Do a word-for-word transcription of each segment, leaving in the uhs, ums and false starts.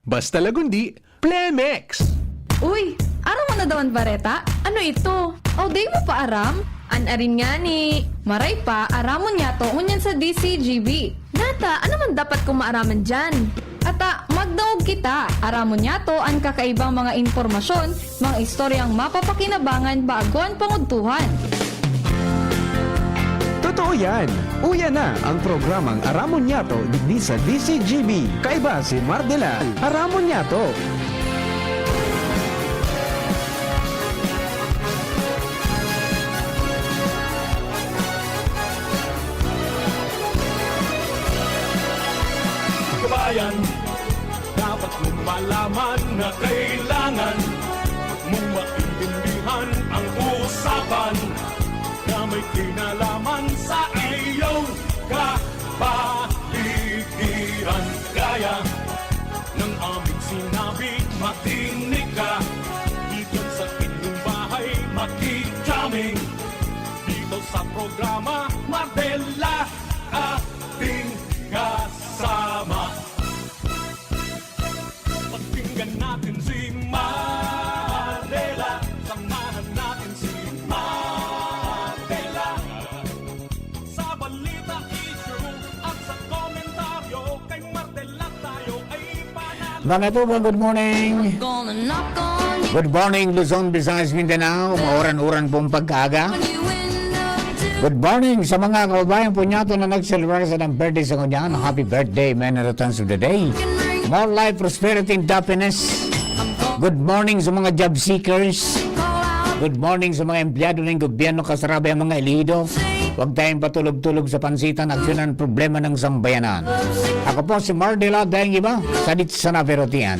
Basta Lagundi, Plemex! Uy, aram mo na daw an bareta? Ano ito? O, di mo pa aram? An arin ngani, maray pa, aramon niyato ngunyan sa D C G B. Nata, ano man dapat kong maaraman diyan? Ata, magdaog kita. Aramon niyato an kakaibang mga impormasyon, mga istoryang mapapakinabangan bago an pangudtuhan. Totoo yan! Uya na ang programang Aramon Niyato digdi sa D C G B. Kaiba si Mardela. Aramon Niyato! Kabayan, dapat mong malaman na kailangan mong maintindihan ang usapan na may kinalaman sa iyong kapaligiran. Gaya ng aming sinabi, makinig ka. Dito sa inyong bahay, makikaming. Dito sa programa, Mardela, ating kasama. Pakinggan natin si Mardela. Samahan natin si Mardela. Sa balita, issue, at sa komentaryo, kay Mardela tayo ay panalo. Mga tugang, good morning. Gonna knock on your Good morning, Luzon, Visayas, Mindanao. Mauran-uran pong pagkaaga. Good morning sa mga kababayan po niyato na nag-celebrate sa ng birthday sa ngunyan. Happy birthday, many returns of the day. More life, prosperity, and happiness. Good morning sa mga job seekers. Good morning sa mga empleyado ng gobyerno, kasarabay ang mga elehido. Huwag tayong patulog-tulog sa pansitan, aksyonan ang problema ng sambayanan. Ako po si Mardela Daing Iba, sa Ditsana Verotian.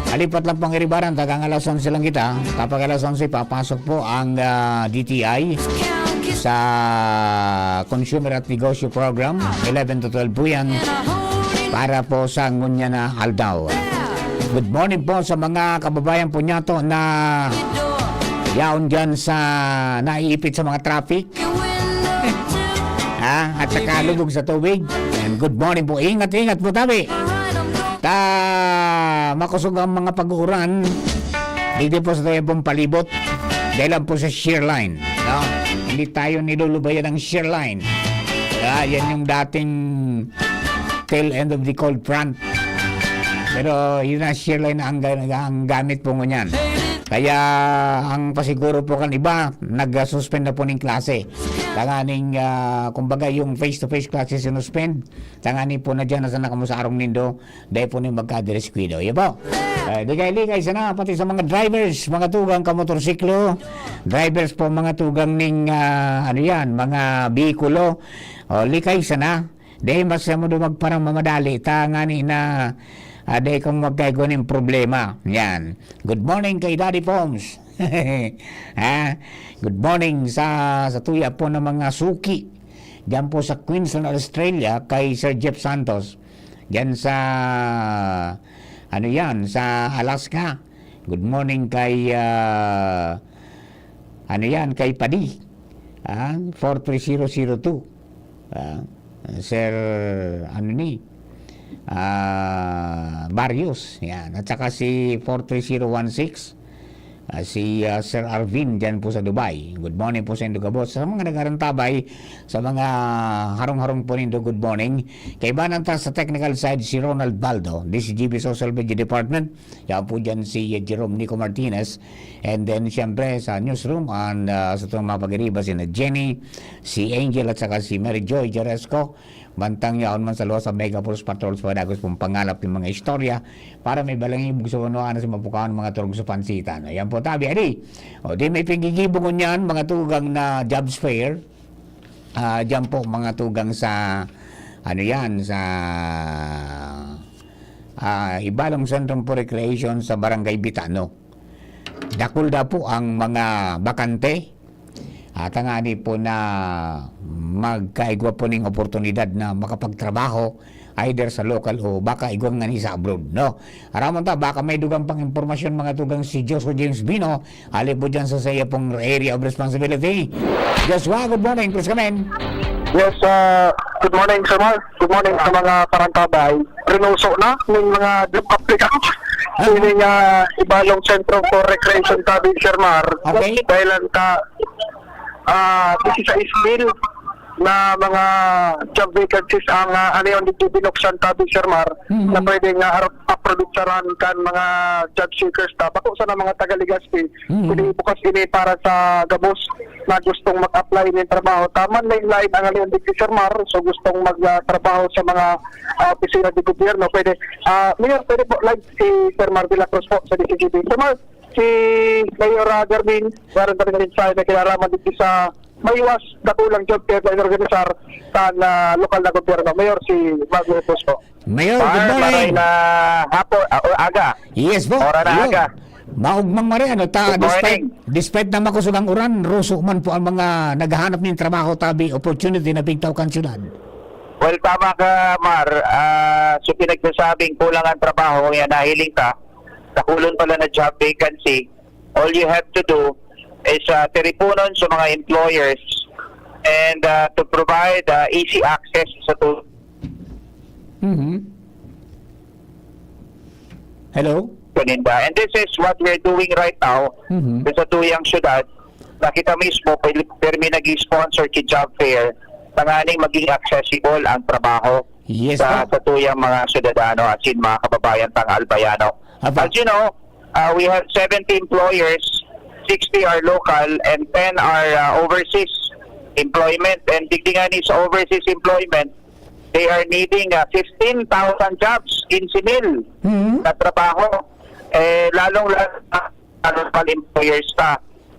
Alipat lang pong iribaran, tagang alas onse lang kita. Kapag alas onse, papasok po ang, ah, D T I sa Consumer at Negosyo Program. Eleven to twelve po yan para po sa ngunyan na aldaw. Good morning po sa mga kababayan po niyato na yaon dyan sa naiipit sa mga traffic. Ha? At saka lubog sa tubig. And good morning po. Ingat, ingat po tabi. Ta makusog ang mga pag-uuran. Dito po sa tayo pong palibot. Dahil lang po sa shear line. No? Hindi tayo nilulubayan ng shear line. Ah, yan yung dating tail end of the cold front. Pero yun na, shear line na ang, ga- ang gamit po ngunyan. Kaya ang pasiguro po kan iba, nag-suspend na po ng klase. Tanganing, ah, kumbaga yung face-to-face classes sinuspend, tanganing po na dyan, nasa na kamo sa arong nindo, dahil po na yung magkadirescuido. Yan po. Eh, ligay-ligay sana, pati sa mga drivers, mga tugang kamotorsiklo, drivers po, mga tugang ning, ah, ano yan, mga bihikulo. O, likay sana. Dahil mas mo dumag parang mamadali, tanganing na, ah, dahil kung magkaigo ng problema. Yan. Good morning kay Daddy Poms. Ha? Good morning sa, sa tuya po ng mga suki. Diyan po sa Queensland, Australia, kay Sir Jeff Santos. Diyan sa, ano yan, sa Alaska. Good morning kay, ah, ano yan, kay Padi. Ah, four three zero zero two. Ah, Sir, ano ni? Ah, Barrios. Yan. At saka si four three zero one six. Ah, si, ah, Sir Arvin dyan po sa Dubai. Good morning po sa indo gabos. Sa mga nagarantabay, sa mga harong-harong po nindo, good morning. Kaibanan ta sa technical side, si Ronald Baldo, D C G B Social Media Department. Yan po dyan si, ah, Jerome Nico Martinez. And then, siyempre, sa newsroom, and, ah, sa itong mga pag-iriba, si Jenny, si Angel, at saka si Mary Joy Jaresco. Bantang yaon man sa luwas sa Mega Force Patrol sa padagos pong pangalap ng mga istorya para may balangibog sa unwaan sa mapukawan mga turog sa pansitan. Ayan po, tabi, adi. O, di may pigigibong niyan, mga tugang na jobs fair. Ah, diyan po, mga tugang sa, ano yan, sa, ah, Ibalong Centrum for Recreation sa Barangay Bitano. Dakul na po ang mga bakante. At ang ani po na magkaigwa po ning oportunidad na makapagtrabaho either sa local o baka igwa ngani sa abroad, no? Aramon ta, baka may dugang pang impormasyon, mga tugang, si Joshua James Bino, ali po dyan sa saya pong area of responsibility. Joshua, good morning, please come in. Yes, uh, good morning, Sir Mark. Good morning sa mga karantabay. Pinuso na ning mga job applicant. Aha. Ini nga ibalong Sentro for Recreation tabi, Sir Mar. Okay. Dahil ang ka, ah, disisais mil na mga job vacancies ang, ah, ano yun, dito binuksan tabi, Sir Mar, Mhm. na pwede nga ar-, aproduksaran kan mga job seekers ta. Bako sana mga taga Legazpi, Mhm. kundi bukas ini para sa gabos na gustong mag-apply nin trabaho. Taman na yung line ang alihan digdi, Sir Mar. So, gustong magtrabaho sa mga, ah, opisina de gobyerno. Pwede, ah, Mayor, pwede po live si Sir Mar de la Cruz po sa D C G B. Sir Mar, si Mayor, ah, Garmin, meron kami mensahe na kinaraman dito sa maiwas dakulang job fair na inorganisar sa, ah, lokal na gobyerno. Mayor, si Mar de la Cruz po. Mayor, good Mar, morning. Maray na hapon, ah, o, aga. Yes po. Ora na Ayun. aga. Maugmang mare, ano ta, Good despite, morning. despite na makusog ang uran, ruso man po ang mga naghahanap nin trabaho, tabi, opportunity na bigtaw kan syudad. Well, tama ka, Mar. Ah, so pinagsasabing kulang ang trabaho, yan nahiling ka. Nakulon pala na job vacancy. All you have to do is, ah, tiripunon sa mga employers and, ah, to provide, ah, easy access sa tu- Mhm. Hello? Paninda. And this is what we're doing right now Mhm. sa tuyang syudad, na kita mismo, pwede, permi nag-sponsor ki job fair, tanganing maging accessible ang trabaho Yes sa, po. sa tuyang mga syudadano, as in mga kababayan tang Albayano. Aba. As you know, uh, we have seventy employers, sixty are local, and ten are, uh, overseas employment. And digdi nga ni sa overseas employment, they are needing, uh, fifteen thousand jobs, quince mil Mhm. na trabaho. Eh, lalong-lalo na sa local employers ta.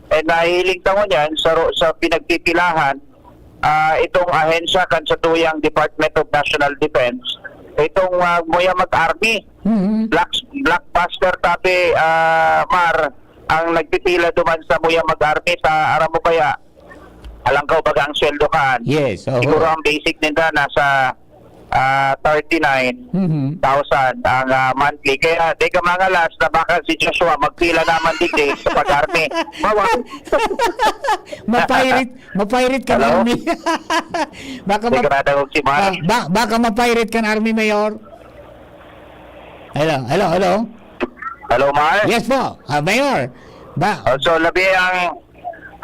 And nahihiling ta ngunyan sa ro-, sa pinagpipilahan, ah, itong ahensya kan sa tuyang Department of National Defense, itong, ah, Muya Mag-Army. Mhm. Black-, blockbuster tabi, ah, Mar, ang nagpipila duman sa Muya Mag-Army sa, aram mo kaya, alangkaw baga ang sweldo kaan. Yes, oho. Siguro ang basic ninda nasa, ah, thirty-nine thousand Mhm. ang, ah, monthly. Kaya di ka mangalas na baka si Joshua magpila naman digdi sa pag-army. Bawa. Mapirate, mapirate kan Hello? army. Baka ma- Sigurado kong si Mar. Ah, ba-, baka mapirate kan army, Mayor. Hello, hello, hello. Hello, Mar. Yes po, ah, Mayor. Ba- Also, labi ang,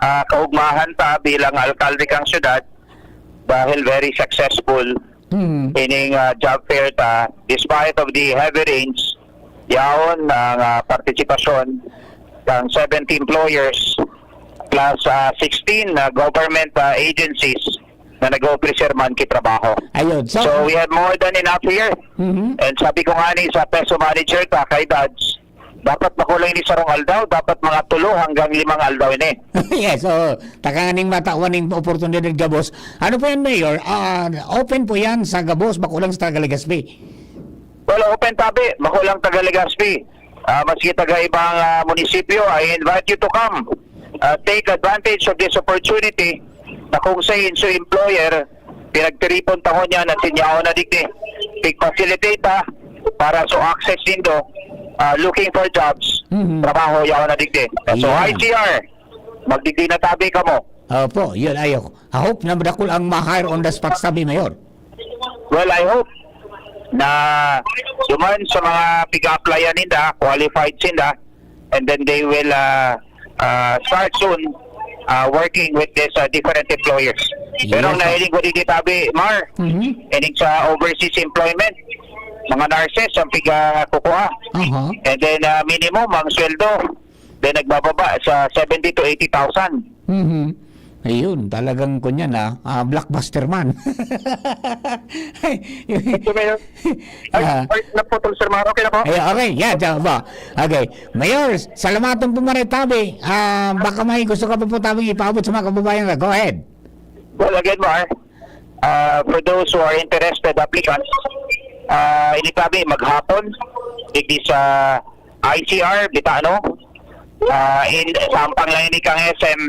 ah, kaugmahan ta bilang alkalde kang syudad dahil very successful Hmm. ining, ah, job fair ta despite of the heavy rains. Yaon ang, ah, partisipasyon ng seventy employers plus, ah, sixteen na government, ah, agencies na nag-o-offer man ki trabaho. Ayun. So, So, we have more than enough here. Mhm. And sabi ko nga ni sa peso manager ta, kay Dads, dapat makulang ini sarong aldaw, dapat mga tulo hanggang limang aldaw ini. Yes, so, tanganing matawan ning oportunidad gabos. Ano po yan, Mayor? Ah, open po yan sa gabos, bako lang sa taga Legazpi. Well, open tabi, bako lang taga Legazpi. Ah, maski taga ibang, ah, munisipyo, I invite you to come. Ah, take advantage of this opportunity na kung sa inyo employer, pinagtiripon ta ngunyan na sinyaw na digdi. Pig-facilitate ta para sa access nindo, ah, looking for jobs, Mhm. trabaho, yaon na digdi. So, Yeah. I C R, magdigdi na tabi kamo. Opo, yun, ayo. I hope na madakul ang ma-hire on the spot, sabi, Mayor. Well, I hope na duman sa mga pig-applyan ninda, qualified sinda, and then they will, ah, ah, start soon, ah, working with this, ah, different employers. Pero ang Yes, sir. nahiling ko dito, tabi, Mar, Mhm. ining sa overseas employment, mga nurses ang piga kukuha. Aha. And then, ah, minimum ang sweldo, then nagbababa sa seventy to eighty thousand. Mhm. Ayun, talagang kunyan, ah, ah, blockbuster man. Ay, Ito, Mayor. Ay, Ah. ay, naputol, Sir Mar. Okay na po? Ay, okay, yeah, tama po. Okay. Mayor, salamaton po, Mayor Tabi. Ah, baka may gusto ka pa po, Tabi, ipaabot sa mga kababayan ka. Go ahead. Well, again, Mar, ah, for those who are interested applicants, ah, ini tabi maghapon, digdi sa I C R, Bitano, ah, in, sampang lang ini kang S M,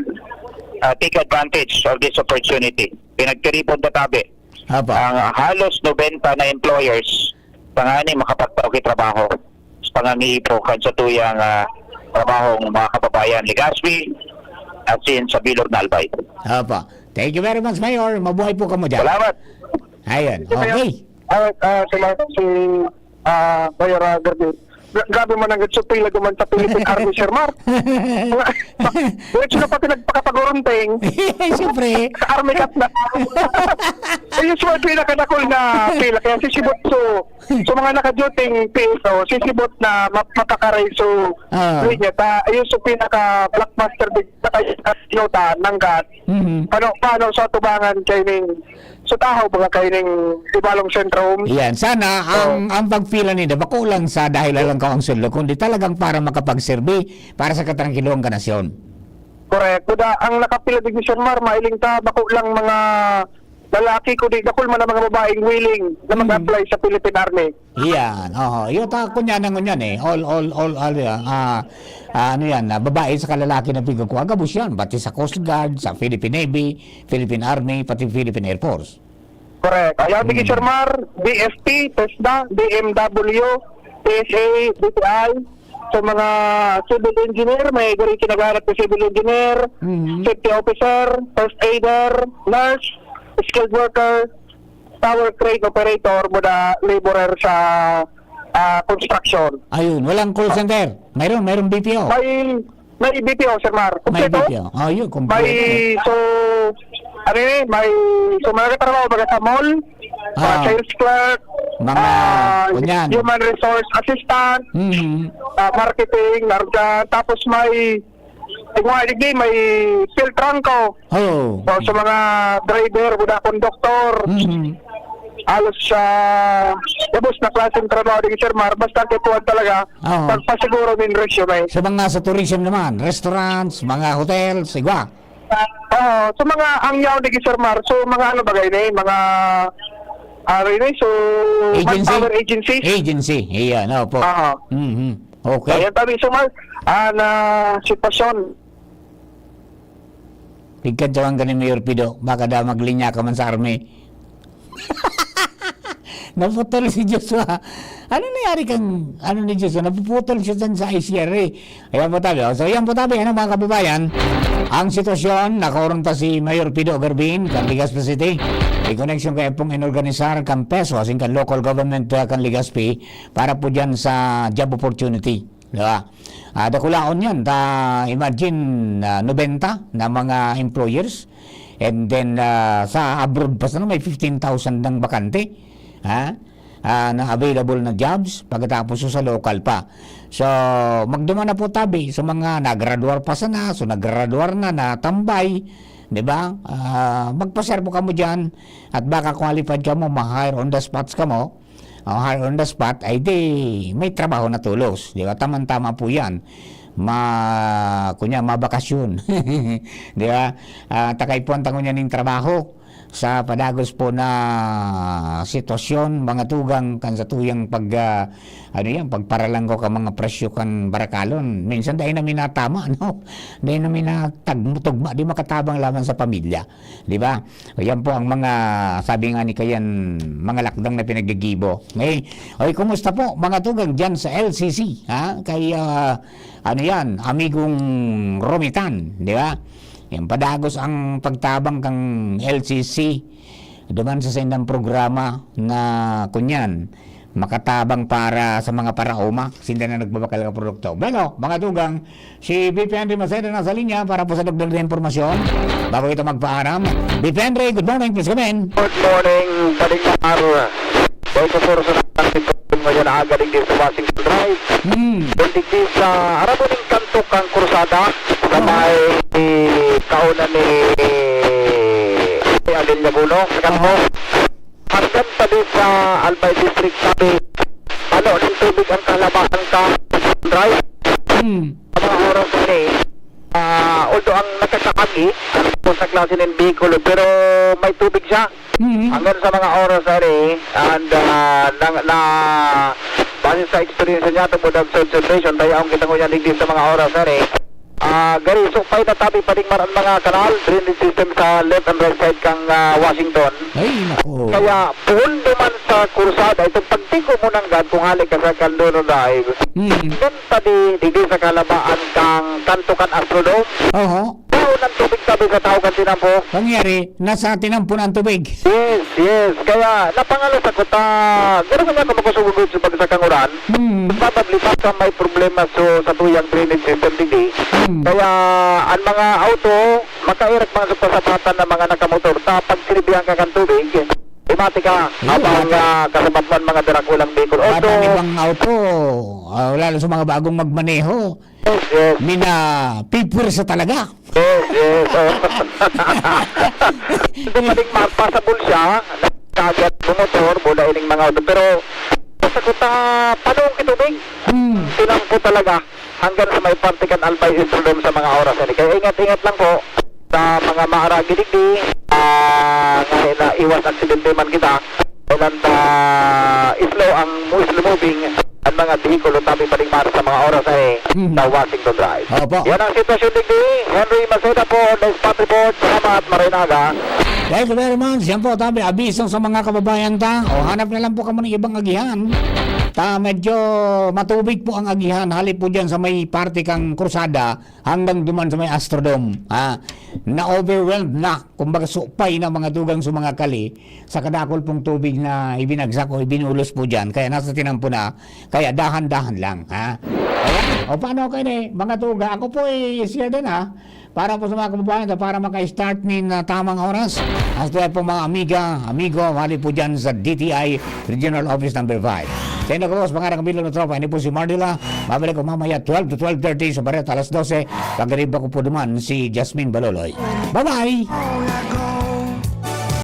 ah, take advantage of this opportunity. Pinagtiripon ta tabi Apa. ang halos nobenta na employers, tanganing makapagtao ki trabaho sa pangangiipo kan sa tuyang, ah, trabahong mga kababayan Legazpi, asin sa bilog na Albay. Apa. Thank you very much, Mayor. Mabuhay po kamo dyan. Salamat. Ayan. Thank you, Mayor. Okay. Ah, ah, salamat si ah, Mayor, ah, Garvin. Gra-, grabe man ang pila duman sa Philippine Army, Sir Mar. Diretso na pati nagpakapagurunting. Siyempre. Sa army cut na. Ayun, so, ang pinakadakol na pila. Kaya sisibot, so, so, mga nakaduting P S O, sisibot na map-, mapakaray, so, Ah. yun yata. Ayun, so, pinaka-blockbuster din sa kayo, sa Sinota, Nangat. Mhm. Paano, paano sa tubangan kay ning, sa tahaw, mga kay ning Ibalong Sentrum? Yan. Sana ang, Oh. ang pagpila ninda, bako lang sa dahil lang ka ang sulo, kundi talagang para makapagserbi para sa katrangkiluhan ka nasyon. Correct. Kuda, ang nakapila digdi, Sir Mar, mailing ta, bako lang mga lalaki, kundi dakul man ang mga babaeng willing na Hmm. mag-apply sa Philippine Army. Iyan, oho. Iyo ta, kunyan na ngunyan eh. All, all, all, all, ah, ah, ano yan, ah, babae saka lalaki na pigkukuha. Gabos yan, pati sa Coast Guard, sa Philippine Navy, Philippine Army, pati Philippine Air Force. Correct. Ayaw, sige, Hmm. Sir Mar, B F P, TESDA, B M W, P S A, D T I. So, mga civil engineer, may gari kinaganap na civil engineer, Mhm. safety officer, first aider, nurse, skilled worker, tower crane operator, muna laborer sa, ah, construction. Ayun, walang call center. Mayroon, mayroong B P O. May, may B P O, Sir Mar. May Kompleto? B P O. Oh, yun, kompleto. May, so, ano yun eh, may, so, mga katrabaho, baga sa mall, mga Ah. sales clerk, Mga, ah, kunyan. human resource assistant, Mhm. ah, marketing, arga, tapos may, yung mga digdi, may field trangko. Oh. So, sa mga driver, mga konduktor, Mhm. halos sa gabos na klaseng trabaho digdi, Sir Mar, basta ang kaipuhan talaga, Oo. pagpasiguro nin resume. Sa mga sa tourism naman, restaurants, mga hotels, igwa. Oo, sa mga ang yaon digdi, Sir Mar, so mga ano ba kayo ni? Mga, ah, ano yun eh? So, Agency? manpower agencies? Agency, iyan, opo. Oo. Mhm. Okay. Ayan, tabi, so, Mar, ah, na sitwasyon. Pigkadyawan ka ni Mayor Pido, baka daw maglinya ka man sa army. Naputol si Joshua. Ano nangyari kang, ano ni Joshua? Napuputol siya dyan sa I C R A. Ayan po tabi. Oh. So, yan po tabi. Ano, mga kababayan? Ang sitwasyon, nakaoron ta si Mayor Pido Garbin, kan Legazpi City. In connection kaya pong inorganisar kan PESO, asin kan local government, uh, kan Legazpi, para po dyan sa job opportunity. Di ba? Ah, dakulaon yan. Ta, imagine, ah, nobenta na mga employers. And then, ah, sa abroad pa sana may fifteen thousand ng bakante. Ha? Ah, na available na jobs. Pagkatapos sa local pa. So, magduman na po tabi sa mga nagraduar pa sana, so nagraduar na, natambay, di ba? Ah, magpa-serve kamo dyan at baka qualified kamo, ma-hire on the spots kamo. O hire on the spot, ay di may trabaho na tolos, di ba? Tamang-tama po yan. Ma-, kunya, mabakasyon. Di ba? Ah, takay po ang tangon niya ning trabaho sa padagos po na sitwasyon, mga tugang kan sa tuyang pag, ah, ano yan, pagparalanggo ka mga presyo kan barakalon. Minsan dahil na minatama, no? Dahil na minatagmutugma, di makatabang lamang sa pamilya. Di ba? Ayan po ang mga, sabi nga ni Kayan, mga lakdang na pinaggigibo. Okay? Okay, kumusta po, mga tugang dyan sa L C C? Ha? Kay, ah, ano yan, Amigong Romitan, di ba? Yan, padagos ang pagtabang kang L C C. Duman sa sendang programa na, kunyan, makatabang para sa mga paraoma, sinda na nagbabakal ng produkto. Bueno, mga tugang, si V P Henry Maceda nasa linya para po sa dagdag na impormasyon. Bago ito magpaaram, V P Henry, good morning, please come in. Good morning, Bading Mar. Boy, sa puro sa natin ngayon, aga digdi sa Washington Drive. Hmm. Then digdi sa, aram mo ning kanto kang Krusada, sa Oo. may kauna ni, ni Alin Laguno, sa kanto. Oo. Hanggang tabi sa Albay District, sabi, ano, ng tubig ang kalabaan ka, Drive. Hmm. Sa mga oras na rin, ah, although ang nakakaagi, ang sa klase ng bihikulo, pero may tubig siya. Hmm. Hanggang sa mga oras na rin, and, ah, na, na, base sa experience niya, tungkol ang concentration, kaya ang kita ko yan, digdi sa mga oras na rin, Ah, gari, so, pay natabi pa rin man ang mga kanal, drainage system sa left and right side kang, ah, Washington. Ay, naku. Kaya, puhundo man sa Cruzada, itong pagtingko mo nanggad kung hali ka sa Caldono Drive, Hmm. doon pa di, digdi sa kalabaan kang kanto kan Astrodome. Oho. Pero Ang tubig tabi sa tao kan tinampo. Pangyari, nasa tinampo na ang tubig. Yes, yes. Kaya napangalas ako ta, garo nga ako makasugot sa bagsak ang uran. Hmm. Probably, basta may problema so, sa tuyang drainage system digdi. Hmm. Kaya ang mga auto, makairak mga sa pasapatan ng mga nakamotor. Ta, pag sinibihan ka kan tubig, imati ka, Ayun, habang bata. ah, kasabat mo ang mga darakulang vehicle. Bata Although, ang ibang auto, ah, lalo sa mga bagong magmaneho. Yes, yes. Mina, pipwersa talaga. Yes, yes. Oh. Hindi pa rin mapasabol siya. Kagat bumotor, bola ining mga auto. Pero, sa kuta, palong kitubig. Hmm. Tinampo talaga. Hanggang sa may parte kan Albay Centrodome sa mga oras. Yan. Kaya ingat-ingat lang po sa mga maaragi digdi. Ah, ngayon na iwas aksidente man kita. Kailan ta slow ang mo slow moving ang mga behikulo tabi pa rin sa mga oras ay Mhm. sa Washington Drive. Opo. Yan ang sitwasyon digdi. Henry Maceda po, News Spot Report. Salamat, Marinaga. Thank you very much. Yan po, tabi, abiso sa mga kababayan ta. O, hanap na lang po kamo ng ibang agihan. Ta, medyo matubig po ang agihan. Halip po dyan sa may parte kang Cruzada hanggang duman sa may Astrodome. Ha? Na-overwhelmed na. Kumbaga, supay na mga tugang sa mga kali. Sa kadakol pong tubig na ibinagsak o ibinulos po dyan. Kaya nasa tinampo na. Kaya dahan-dahan lang. Ha? Ayan. O, paano kayo ni? Mga tuga. Ako po, eh, siya din, ha? Para po sa mga kababayan, para maka-start nin, ah, tamang oras. Hasta po mga amiga, amigo, mali po dyan sa D T I Regional Office number five. Sa inyo ko, mga Camilo na tropa, ini po si Mardila. Mabalik ko mamaya twelve to twelve thirty sa Bareta, alas dose. Pagkariba ko po duman si Jasmine Baloloy. Bye-bye!